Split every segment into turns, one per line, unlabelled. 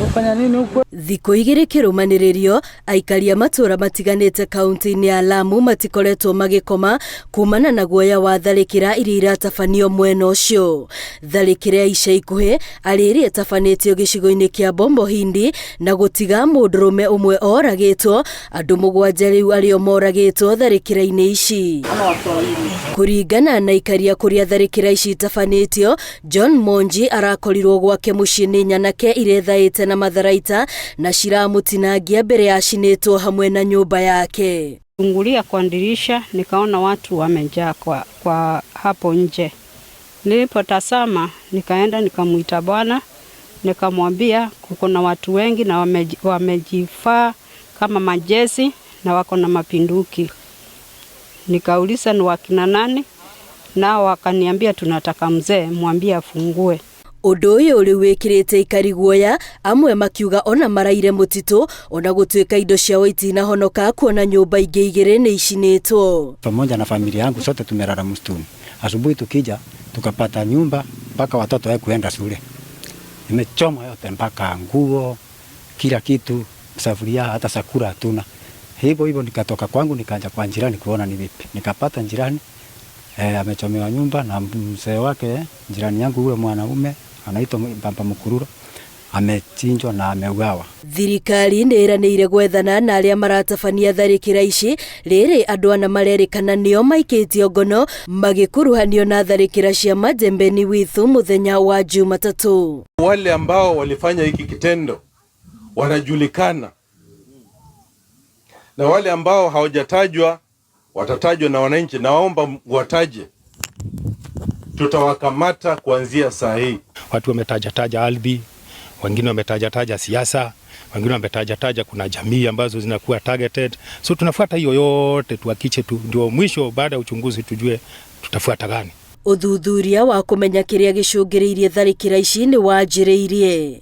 Kufanya nini huko?
Thikũ igĩrĩ kĩrũmanĩrĩrio, aikari a matũra matiganĩte kaunti-inĩ ya Lamu matikoretwo magĩkoma kumana na guoya wa tharĩkĩra iria iratabanio mwena ũcio. Tharĩkĩra ya ica ikuhĩ arĩ ĩrĩa ĩtabanĩtio gĩcigo-inĩ kĩa Bombo Hindi na gũtiga mũndũrũme ũmwe oragĩtwo, andũ 7 rĩu arĩo moragĩtwo tharĩkĩra-inĩ ici. Kũringana na aikaria kũrĩa tharĩkĩra ici itabanĩtio, John Monji arakorirwo gwake mũciĩ nĩ nyanake irethaĩte na matharaita na ciramũtinangia mbere ya acinĩtwo hamwe na nyũmba yake.
Chungulia kwa dirisha nikaona watu wamejaa kwa hapo nje. Nilipotazama nikaenda nikamuita bwana, nikamwambia kuko na watu wengi na wamejivaa kama majeshi na wako na mapinduki. Nikauliza ni wakina nani, nao wakaniambia tunataka mzee, mwambie afungue.
Ũndũ ũyũ rĩu wĩkĩrĩte aikari guoya, amwe makiuga ona maraire mũtitũ ona gũtuĩka indo ciao itinahonoka kuona nyũmba ingĩ igĩrĩ nĩ icinĩtwo.
Pamoja na familia yangu sote tumelala msituni. Asubuhi tukija tukapata nyumba mpaka watoto wa kuenda shule. Imechoma yote mpaka nguo, kila kitu, safuria hata chakula hatuna. Hivyo hivyo nikatoka kwangu nikaja kwa jirani kuona ni vipi. Nikapata jirani amechomewa nyumba na mzee wake, jirani yangu yule mwanaume anaitwa Baba Mkururo amechinjwa na ameuawa.
Thirikari nĩ ĩranĩire gwethana na arĩa maratabania tharĩkĩra ici, rĩrĩ andũ ana marerĩkana nĩo maikĩtio ngono magĩkuruhanio na tharĩkĩra cia Majembeni Withu mũthenya wa Jumatatũ.
Wale ambao walifanya hiki kitendo wanajulikana, na wale ambao hawajatajwa watatajwa na wananchi. Naomba wataje, tutawakamata kuanzia saa hii.
Watu wametaja taja ardhi, wengine wametaja taja siasa, wengine wametaja taja kuna jamii ambazo zinakuwa targeted. So tunafuata hiyo yote tuhakikishe tu ndio mwisho, baada ya uchunguzi tujue tutafuata gani.
Ũthuthuria wa kũmenya kĩrĩa gĩcũngĩrĩirie tharĩkĩra ici nĩ wanjĩrĩirie.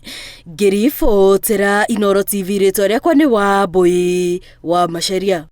Ngĩribotera Inooro TV, rĩtwa rĩakwa nĩ Wambui wa Macharia.